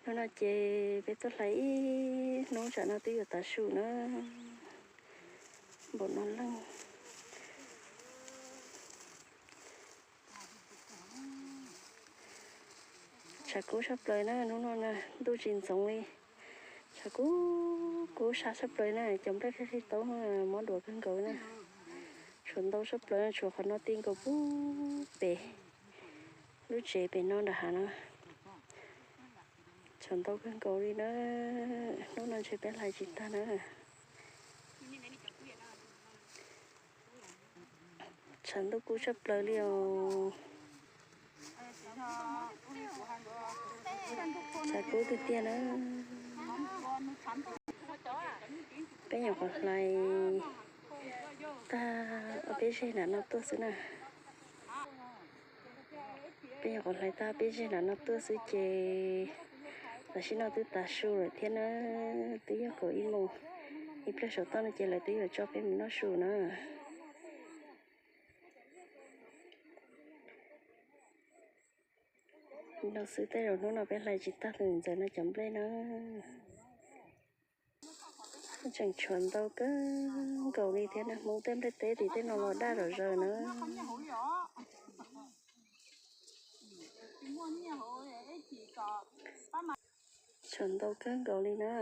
Hnub no ces peb tuaj hlais ib hnub tsam no twb yuav tav su na. Npaum no leej. Tshav kub tshaj plaws na, hnub no na ntuj tsis ntxoov li. Tshav kub kub sab tshaj plaws na, cov nplej qig qig taub mob duav kawg nkaus na. Tshuav ntau tshaj plaws, tshuav qhov no ti nkaus pub pem lub tsev pem no nram hav no. Tshuav ntau kawg nkaus li na, hnub no ntshe peb hlais tsis tag na. Tshav ntuj kub tshaj plaws li os. Tshav kub tiag tiag na. Peb nyuam qhuav hlais tag ob peb zeg nram no tuaj xwb na. Peb nyuam qhuav hlais tag peb zeg nram no tuaj xwb ces tam sim no twb tav su lawm thiab na, twb yog kaum ib moos. Ib pliag saum toj no ces lawv twb yuav tso peb mus noj su na. No xwb tej zaum hnub no peb hlais tsis tag tus ntxawm no cov nplej na. Tseem tshuav ntau kawg nkaus li thiab na, Hmoob tej nplej teb tim tej no los daj zom zaws na. Tshuav ntau kawg nkaus li na.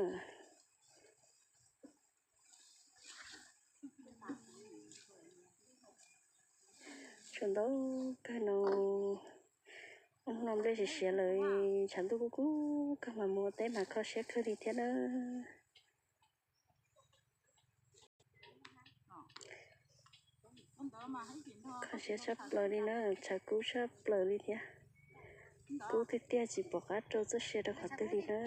Tshuav ntau kawg no. Ub, no nplej siav siav lawm, tshav ntuj kub kub kawg mas mus ua teb mas kho siab kawg li thiab na. Kho siab tshaj plaws li na, tshav kub tshaj plaws li thiab. Kub tiag tiag tsis pom qab rau txoj sia rau qhov twg li na.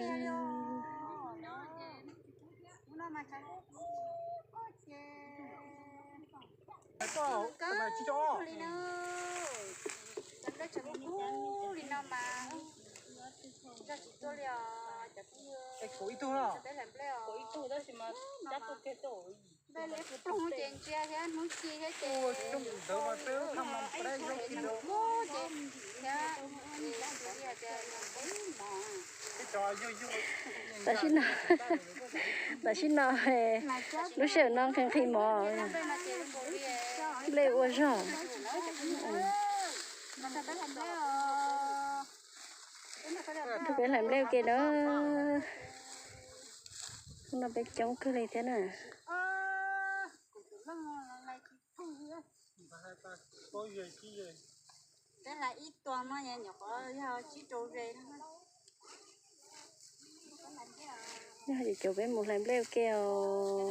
Li no mas tsis tau tsis tuaj li os cov phooj ywg. Peb hlais nplej os. Nplej liab ploog ces ntsia thiab hnub ci thiab ces ib hnub ces thiab li hais tias nws peb mos. Tam sim no, tam sim no lub sij hawm no nqhis nqhis mov, nplej ua zog. Peb hlais nplej ua ke na. Hnub no peb coob kawg li thiab na. Peb hlais ib tuas no nyuam qhuav yog tsib rau ze. Yog ces caum peb mus hlais nplej ua ke os.